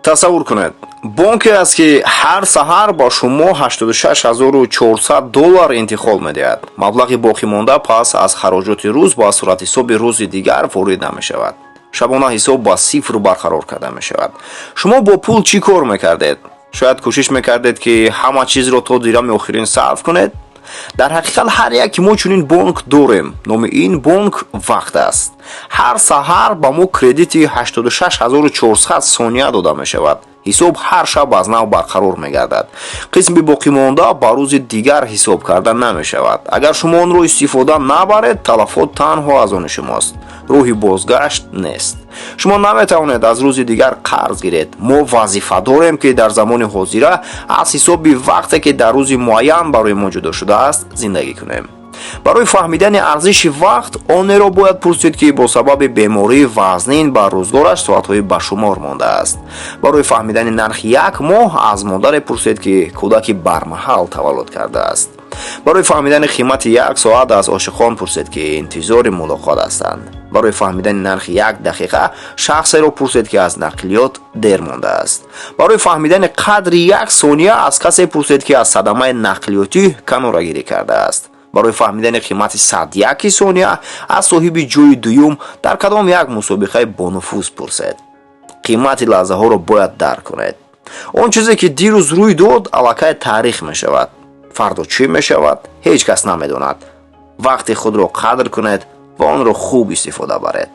Тасаввур кунед, бонке аст, ки ҳар саҳар ба шумо 86 400 доллар интиқол медиҳад. Маблағи боқимонда пас аз хароҷоти рӯз ба суратҳисоби рӯзи дигар ворид намешавад. Шабона ҳисоб ба сифр барқарор карда мешавад. Шумо бо пул чӣ кор мекардед? Шояд кӯшиш мекардед, ки ҳама чизро то дирами охирин сарф кунед. Дар ҳақиқат, ҳар яки мо чунин бонк дорем. Номи ин бонк вақт аст. Ҳар саҳар ба мо кредити 86 400 сония дода мешавад. Ҳисоб ҳар шаб аз нав барқарор мегардад. Қисми боқимонда ба рӯзи дигар ҳисоб карда намешавад. Агар шумо онро истифода набаред, талафот танҳо аз они шумост. Роҳи бозгашт нест. Шумо наметавонед аз рӯзи дигар қарз гиред. Мо вазифа дорем, ки дар замони ҳозира аз ҳисоби вақте, ки дар рӯзи муайян барои мо ҷудо шудааст, зиндагӣ кунем. Барои фаҳмидани арзиши вақт онеро бояд пурсид, ки бо сабаби бемории вазнин ба рӯзгораш соатҳои ба шумор мондааст. Барои фаҳмидани нархи як моҳ аз модаре пурсед, ки кӯдаки бармаҳал таваллуд кардааст. Барои фаҳмидани қимати як соат аз ошиқон пурсед, ки интизори мулоқот ҳастанд. Барои фаҳмидани нархи як дақиқа шахсеро пурсед, ки аз нақлиёт дер мондааст. Барои фаҳмидани қадри як сония аз касе пурсед, ки аз садамаи нақлиётӣ канорагирӣ кардааст. Барои фаҳмидани қимати 101 сония аз соҳиби ҷойи дуюм дар кадом як мусобиқаи бонуфуз пурсед. Қимати лаҳзаҳоро бояд дарк кунед. Он чизе, ки дирӯз рӯй дод, аллакай таърих мешавад. Фардо чӣ мешавад, ҳеҷ кас намедонад. Вақти худро қадр кунед ва онро хуб истифода баред.